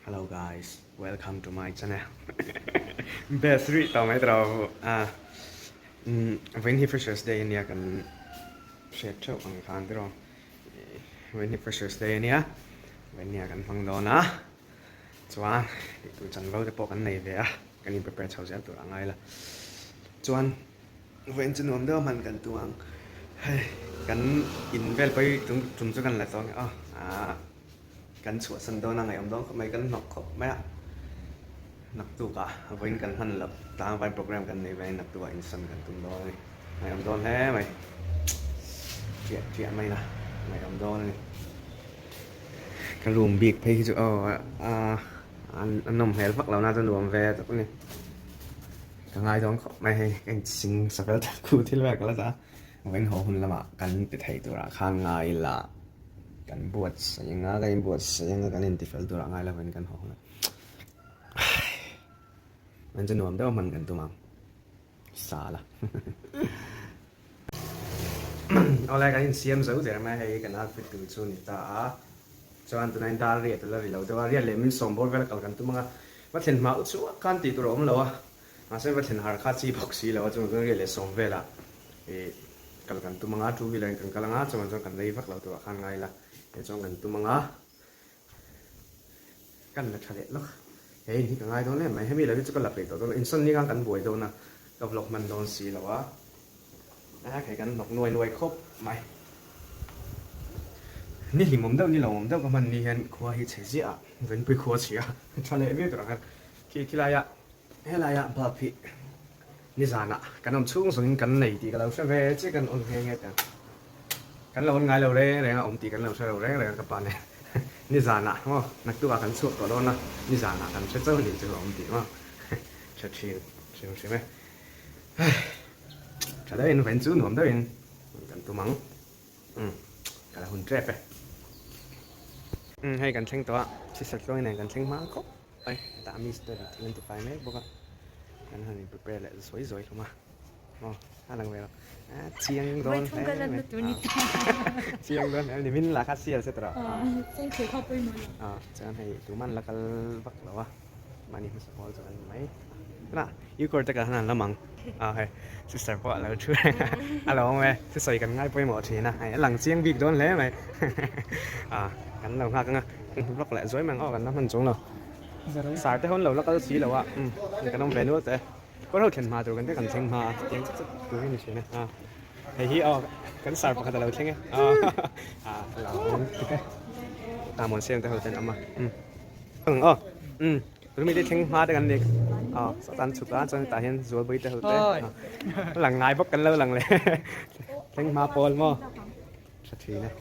Hello guys, welcome to my channel. Best ri tawh mai tawh a vawiin hi freshers day ania kan hriat theuh ang khan tiraw vawiin hi freshers day ania vawiin nia kan hmang dawn a chuan tih tur chanvo te pawh kan nei ve a kan in prepare chho zel tur a ngai la chuan vawiin chu nuam deuh a hman kan tum ang hei kan in vel pawh hi tum chu kan la tawh a ah. Kan chhuahsan dawn a ngaihawm dawn khawp mai, kan hnawk khawp mai a, naktukah vawiin kan hman loh tlangvai program kan nei vangin naktukah insan kan tum dawn a ni, ngaihawm dawn hle mai, chiah chiah mai la ngaihawm dawn a ni. Ka room bik phei hi chu aw a nawm hmel vak lo na chu nuam ve tak a ni, ka ngai dawn khawp mai hei ka insing sa fel tak khu thil vel ka la dah a. Vawiin haw hun lamah kan ti thei turah khan ngai la, kan buatsaih anga, kan inbuatsaih anga, kan intifel turah ngai la vawiin kan haw hun a. Vawiin chu nuam deuh hman kan tum ang. Sa la. Awle kan insiam zo der mai hei kan outfit tur chu ni ta a. Chuan tunah hian dar riat a la ri lo deuh a, riat leh min sawm bawr vel kal kan tum anga, va thlen hma u chuak khan tih tur a awm lo a. Mahse va thlen har kha chi bawk si lo a, chuvang chuan riat leh sawm velah ih kal kan tum anga, two wheeler in kan kal anga, chuvang chuan kan rei vak lo turah khan ngai ila, hei chuan kan tum anga, kan la tha leh lawk, he in hi ka ngai dawn em mai, hemi lo hi chu ka la peih tawh dawn lo, insawn ni khan kan buai dawn a, ka vlog hman dawn si lo a, hei kan hnawk nuai nuai khawp mai, ni hlimawm deuh ni lo awm deuh ka hman ni hian khua hi chhe ziah a, Venpui khua chhia tha leh viau turah khan khi khilaiah. Helaia bulb hi nizanah kan awm chhung zawngin kan nei tih ka lo hre ve chiah kan on nghe nghe teh ang. Kan lo on ngai lo reng reng a, awm tih kan lo hre lo reng reng a ka pa nen nizanah maw naktukah kan chhuak tawh dawn a, nizanah kan hre chauh anih chu a awm tih maw hre thin hrim hrim e. Hei tha deuhin vawiin chu nuam deuhin kan tum ang. Umm ka la hun tep e. Umm hei kan thleng tawh a, sister tluang nen kan thleng hma khawp mai, hetah miss te thil an ti fai mek bawk a, kan han in prepare leh zawi zawi hlawm a, aw a lang ve lo, a chiang dawn hle mai, chiang dawn hle mai, min la kha sial se tawh a, chuan hei tuman la kal vak lo a. Mahni hmasa pawl chu kan ni mai. Tunah Ukor te kan han lam ang. Ah hei sister pawh a lo thu reng a. A lo awm e. Thusawi kan ngai pawimawh thin a. Hei a lang chiang bik dawn hle mai. Ah kan lo nghak ang a. Vlog leh zuai mai ang aw kan la hman chung lo. Sar te ho an lo la kal si lo a. Umm kan awm ve nual teh e. Kawr ho thlen hma tur kan te kan thleng hma a. Chutiang chat chat tur hi a ni thin e. Ah hei hi aw kan sar pakhat a lo thleng e. Ah a lo awm tuk e. Ah Muansiam te ho te an awm a. Umm. Ang aw umm tun mi te thleng hma te kan ni aw sawtan chhuk a chuan hetah hian zual bawih te ho te lang ngai bawk kan lo lang leh thleng hma pawl maw tha thin e.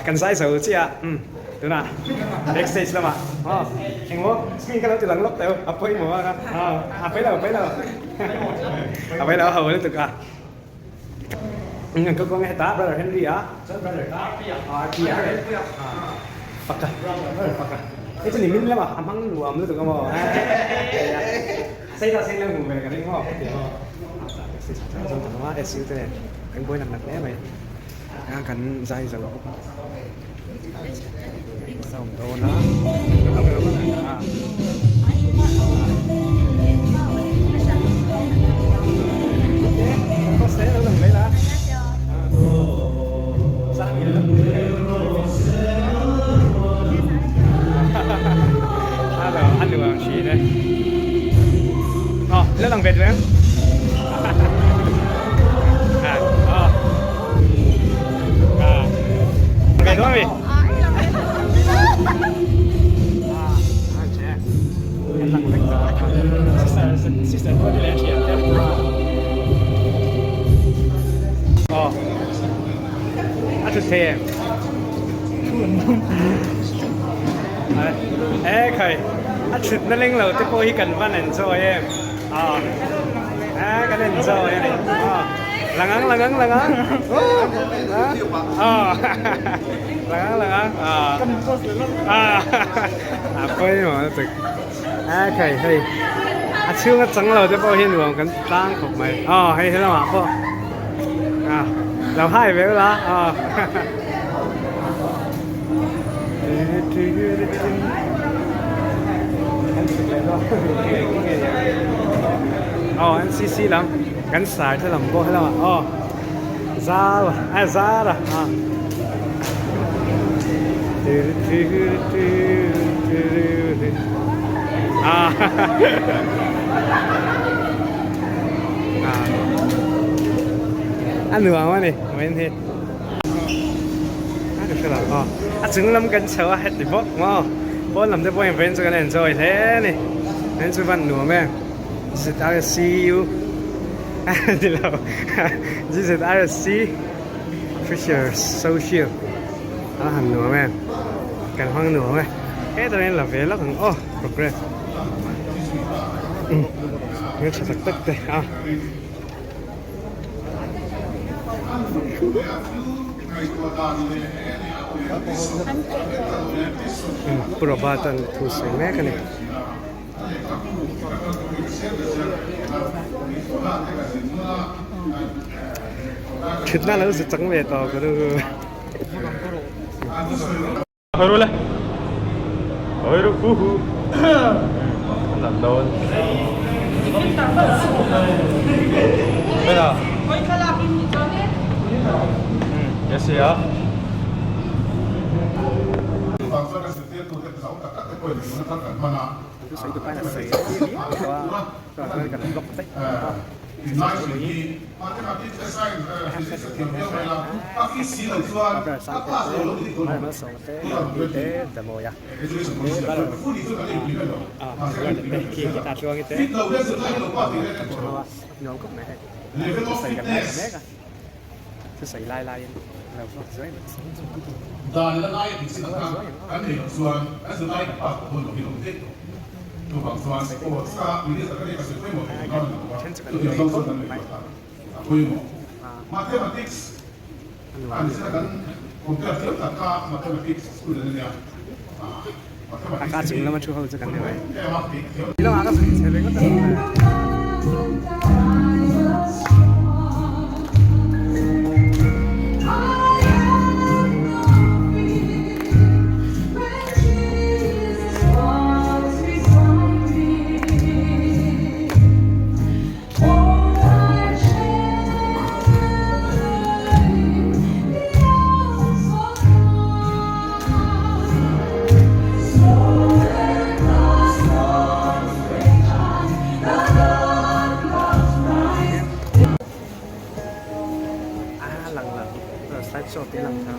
Kan zai zo chiah a, umm tunah backstage lamah aw engmaw screen ka lo ti lang lawk teuh a pawimawh a aw a pawi lo a pawi lo a pawi lo a ho lutuk a ka kawng hetah brother Henry a chuan brother RP a faka brother faka hei chu nimin lamah a hmang nuam lutuk a maw sei ta sei la hmu ve ka ring maw SU te nen kan buai nak nak hle mai a kan zai zo bawk a a awm dawn a. A thut thei em? E khai. A thutna leng lo te pawh hi kan van enjoy em. Aw. A kan enjoy a ni. Aw. Lang ang lang ang lang ang. Aw. Lang ang lang ang. Aw. A pawimawh lutuk. A khai hei. A chhunga chang lo te pawh hi nuam kan tlang khawp mai. Aw hei helamah pawh. A lo hai ve ula. Aw. Aw NCC lam kan sar te lam pawh helamah aw zau a zar a a a nuam a ni vawiin hi. A ka hre lo aw a chung lam kan chho a heti bawk maw pawn lam te pawh in vawiin chu kan enjoy hle a ni vawiin chu van nuam em ZRCU a ni lo GZRC Fisher Social a han nuam em kan hmang nuam e hetah hian la ve lawk ang aw progress hmeltha tak tak te a. Pu Robert an thu sawi mek a ni. Thutna lo zu chang ve tawh ka nu. Hawi le hawi ru hu hu an an dawn Bena Yes ya A ka chung lama thu ho chu kan ni mai. A lang lang slide show te lang thar.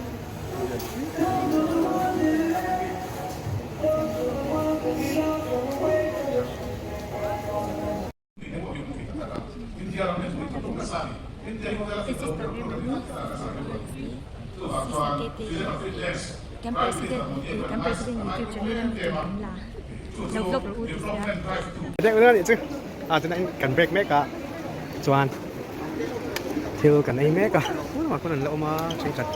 Kan president kan president youtube channel a mi tur kan la lo vlog rawh u ti sia. Deuh deuh anih chu a chuan kan break mek a chuan thil kan ei mek a tunah khawn an la awm a thenkhat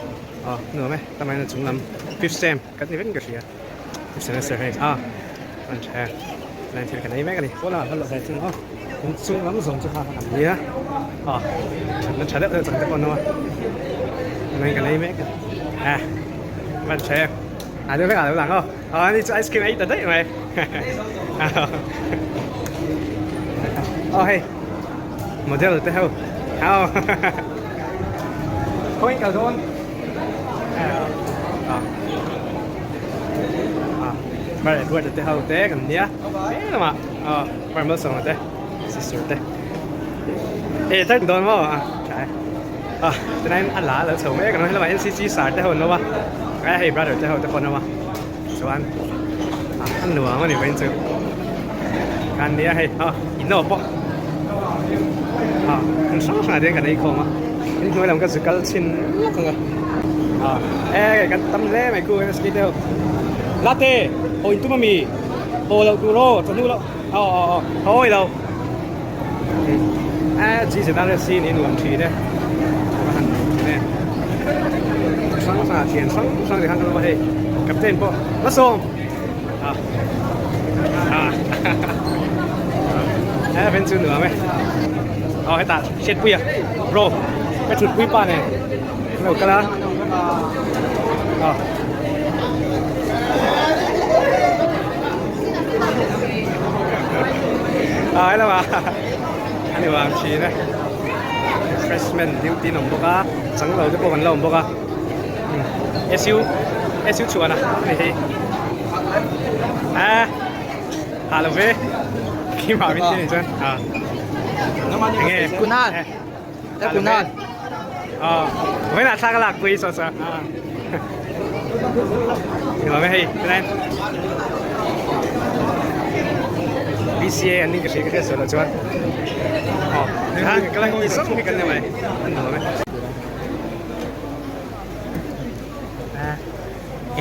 aw nuam e tamain a chung lam fifth sem kan ni vek in ka hria fifth semester hei a an tha em thil kan ei mek a ni pawn lamah khawn loh ve thung aw in chung lam zawng chu kha kan nia aw thatna tha deuh deuh chang te pawh an awm a tunah kan ei mek a a van tha em a deuh vek a lo lang aw aw ani chu ice cream a ei ta daih mai aw hei model te ho aw khawi kal dawn Mar Edward te ho te kan nia he lamah aw Mar Malsawma te sister te e tar dawn maw a tha e a tunah hian a la a lo chho mek a helamah NCC sar te ho an awm a a hei brother te ho te pawh an awm a chuan a nuam a ni vawiin chu kan nia hei aw inawh pawh a hmun hrang hrangah te hian kan ei khawm a in hnuai lam ka zu kal chhin lawk ang a a e kan tam hle mai khu MSK te ho latte haw in tum ami. Haw loh tur aw, chawhnu loh aw aw aw haw awih lo. A GZRSC nih nuam thin e, ka han nuam thin e. Hrang hrang ah thian hrang hrang te khan ka lo a hei captain pawh la sawm a a a ven chu nuam e. Aw hetah hriatpui a bro ka thutpui pa nen an lo kal a aw. A hello a a ni vang thin e refreshment duty an awm bawk a chang lo te pawh kan la awm bawk a su su chhuan a ni hi a ha lo ve khi mah min ti ni chuan a enge Kunal Kunal Vawiinah thla ka lak pui saw saw ni lo hei tunai BCA an ning ka hria ka hriat sual loh chuan aw khan ka la ngi sawm hi kan ni mai an nuam e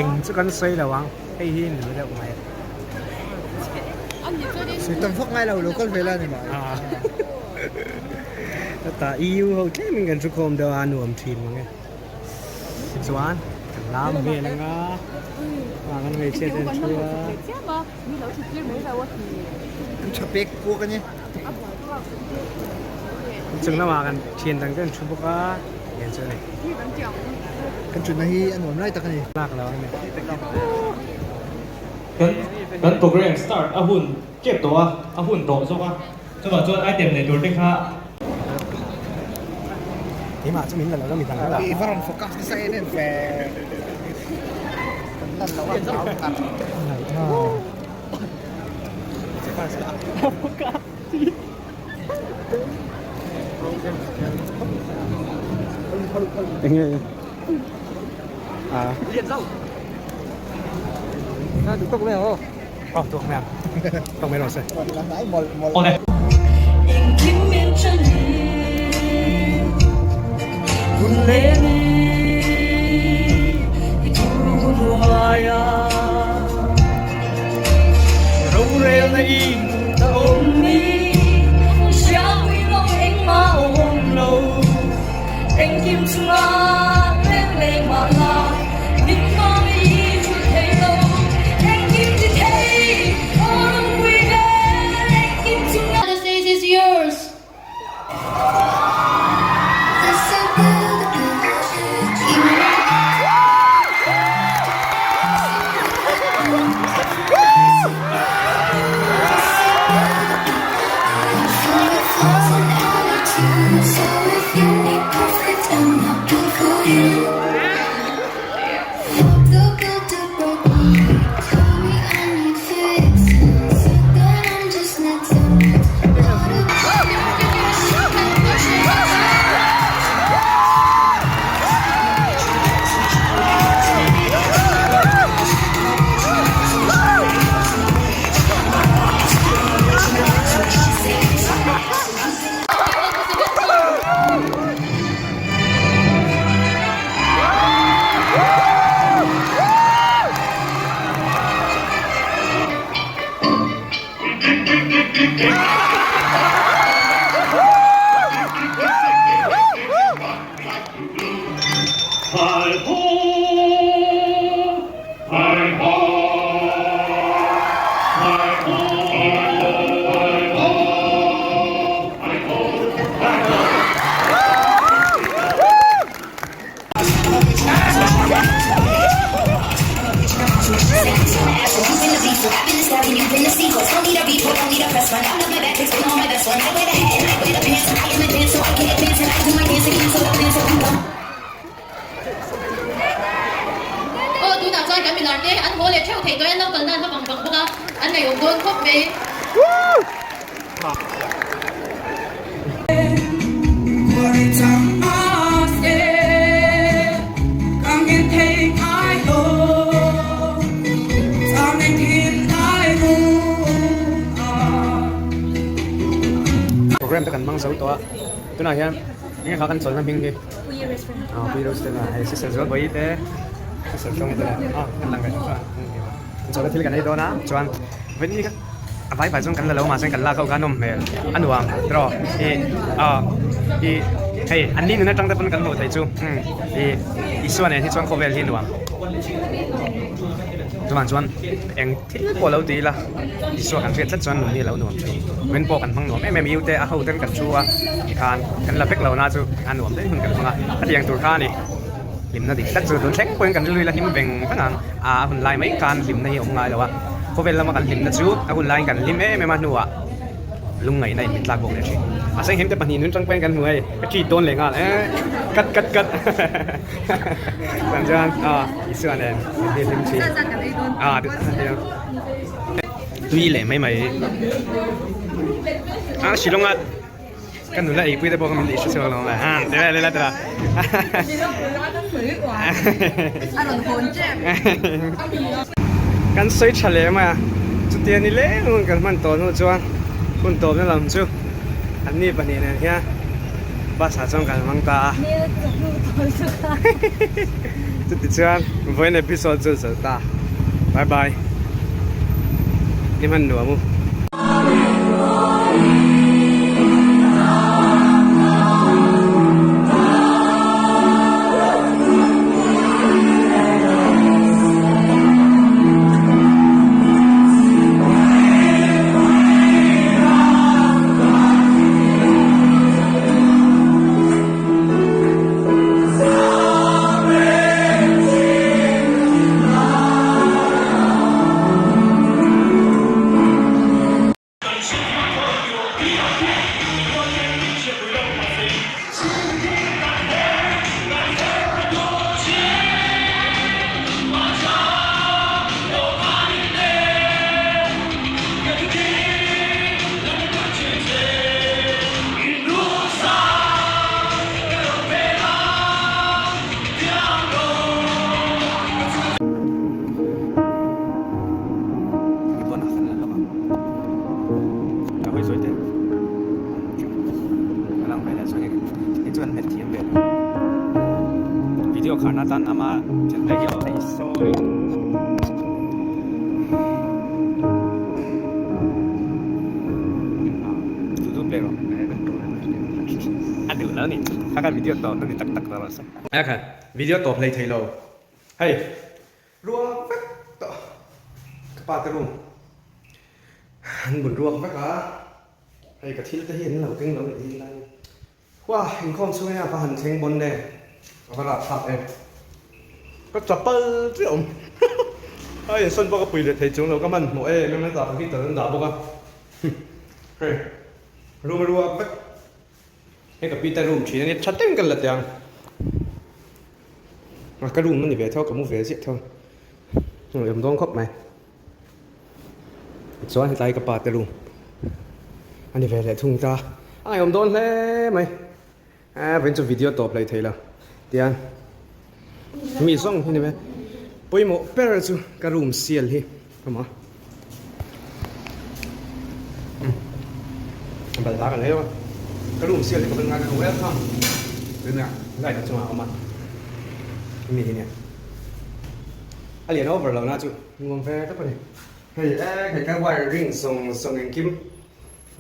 eng chu kan sawi lo ang hei hi ni deuh mai Sui tam vak ngai lo lo kal ve la ni mai. Heta EU ho tlemin kan thu khawm deuh a nuam thin mang e. Tichuan kan lam vel anga ah kan hmeichhia te an thu a. An tha pek kuak a ni. Chung lamah kan thian dang te an thu bawk a tiang chu a ni. Kan thutna hi a nuam lai tak a ni. Lak lo a ni. Kan program start a hun tep tawh a, a hun tawh zawk a. Chuvah chuan item nei tur te kha. Keimah chu min la lo la mi dang la. I va rawn focus nasa em em ve. Kan lan lo a hlau tak. Enge a. Duh tawk mai ang aw. Aw tawk mai ang. Tawk mai rawh se. The stage is yours. Aw tunah chuan kan milar te an haw leh theuh theih tawh e, an lo kal nan va bang bang bawk a, an ngaihawm dawn khawp mai. Program te kan hmang zo tawh a, tunah hian enge kha kan chawlhna hming hi Pui restaurant ah Pui restaurant ah hei Sisal zual bawi te Sisal tlawng te ah kan lang ve theuh a, chawlhna thil kan ei dawn a chuan. Vawiin hi a vai vai chuan kan la lo mahse kan lak ho kha a nawm hmel a nuam tiraw ih aw ih hei an ni nun atang te pawn kan hmuh theih chu umm ih Isua nen hi chuan khawvel hi nuam chuvang chuan eng thil pawh lo ti ila Isua kan hriat tlat chuan nun hi a lo nuam thin vawiin pawh kan hmang nuam em em U te a ho ten kan thu a tikhan kan la vek lo na chu a nuam daih hun kan hmang a hetiang tur kha a ni. Hlimna dik tak chu tun thleng pawhin kan rilru ila hlim veng veng ang a, a hun lai mai khan hlimna hi a awm ngai lo a, khawvel lama kan hlimna chu a hun laiin kan hlim em em a hnuah lungngaihna in min tlak bawk leh thin. A senghim te pahnih nun tang pawhin kan hmu hei, ka treat dawn leh nghal eh cut cut cut chuan chuan aw Isua nen min hlim hlim thin a tui leh mai mai a Shillong a. Ka nula eipui te pawh kha min tih hre chhuak lo mai. Ah, tira tira tira. Kan sawi tha leh mai a, chutia ni leng hun kan hman tawh hnu chuan hun tawpna lam chu anni pahnih nen hian bus ah chuan kan hmang ta a. Chutichuan vawiin episode chu a zo ta. Bye bye. Ni hman nuam u. Video kharna tan ama sorry. Duh play rawh. A duh lo ni. Kha kha video tawp na ni tak tak ta rawh se. A kha video tawp hlei thei lo. Hei ruak vek tawh ka pa te room an bun ruak vek a. Hei ka thil te hi an lo keng lo leh ding lai. Hua inkhawm chhung hian a va han thleng bawn le. A va rahthlak em. Ka chapal chiah awm. Hei insawn pawh ka pui leh thei chung lo ka hmanhmawh em em a tah ka heater an dah bawk a. Hei room a ruak vek. Hei ka pi te room thin a ni tha teng ka la teh ang. Ka room a ni ve tho ka mu ve ziah tho. Awm dawn khawp mai. Tichuan hetlai ka pa te room a ni ve leh thung ta a ngaihawm dawn hle mai a vawiin chu video tawp hlei thei lo tiang mi zawng hi ni mai pawimawh ber chu ka room sial hi awm a balhla kan lei lo a ka room sial hi ka van ngai ka welcome tunah light a chungah a awm a mi hi nia. A lian over lo na chu nuam ve tawp a ni. Hei e hei ka wire ring zawng zawng engkim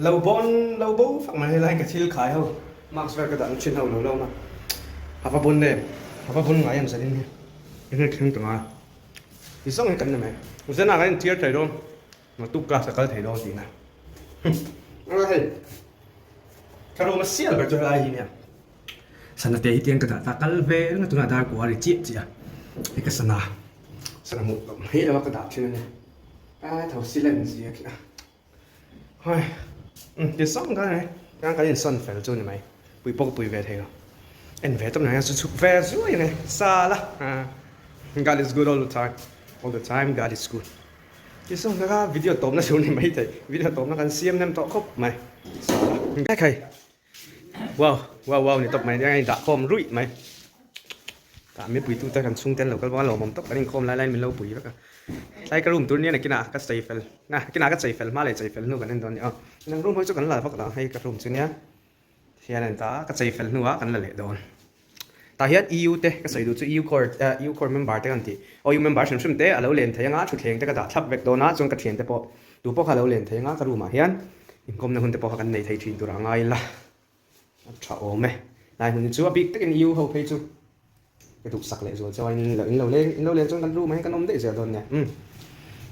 lo bawn lo bo fak mai helai ka thil khai ho mask vel ka dah thin ho lo lo na a va bawn em a va bawn ngai em zanin hi enge thleng ta ngai ti zawng hi kan ni mai zan ah kan intir thei dawn naktuk class ka kal thei dawn tihna hei ka room a sial ber chu helai hi nia. Sana te hi tiang ka dah ta kal ve reng a tunah dar kua a ri chiah chiah a hei ka sana sana hmuh tawh mai lo a ka dah thin a ni a tho si len zia khi a hai um ti sawng ka ni tiang kan insawn fel chu ni mai pui pawh ka pui ve thei lo en ve tawp nai a zu chhuk ve zuai a ni sala God is good all the time all the time God is good ti sawng ka video tawpna chu ni mai thei video tawpna kan siam nem tawh khawp mai sala khai. Wow wow wow ni tawp mai nia dah khawm ruih mai tah mipui tu te kan chhung te an lo kal bawk a lawmawm tawp kan inkhawm lai laiin min lo pui vek a tlai ka room tur nia nakinah ka chei fel na nakinah ka chei fel hma leh chei fel hnu kan en dawn a ni aw nang room ho chu kan la vak lo hei ka room chu nia hian a ni ta a ka chei fel hnuah kan la leh dawn tah hian eu te ka sawi duh chu eu core eu core member te kan tih aw eu member hrim hrim te a lo len thei anga thutthleng te ka dah thlap vek dawn a chuan ka thiante pawh. Tu pawh kha lo len thei anga ka room ah hian inkawmna hun te pawh kha kan nei thei thin tur a ngai la. A tha awm e. Lai hmun chu a bik takin U ho phei chu ka duhsak leh zual chuan in lo in lo leng in lo leng chuan kan room ah hian kan awm daih zel dawn nia. Umm.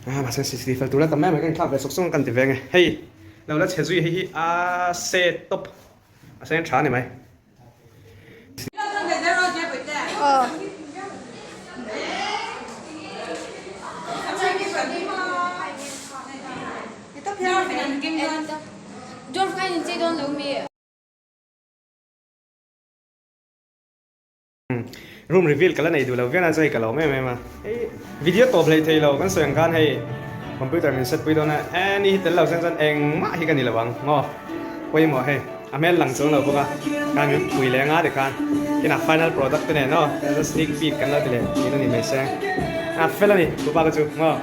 Ah mahse CCTV fel tur la tam mai mai kan inthlak ve sawk sawk a kan ti ve nge. Hei lo la chhe zui hei hi a se tawp a sen tha a ni mai. Room reveal ka la nei duh lo vian a chu hei ka lawm em em a. Hei video tawp hlei thei lo kan sawi ang khan hei computer min set pui dawn a e ni hi tel lo sen chuan engmah hi ka ni lo ang maw pawimawh hei a hmel lang chuang lo bawk a khan min pui leh anga tikhan kinah final product te nen aw sneak peek kan lo ti leh thin a ni mai se a fel a ni tu pa ka chu maw.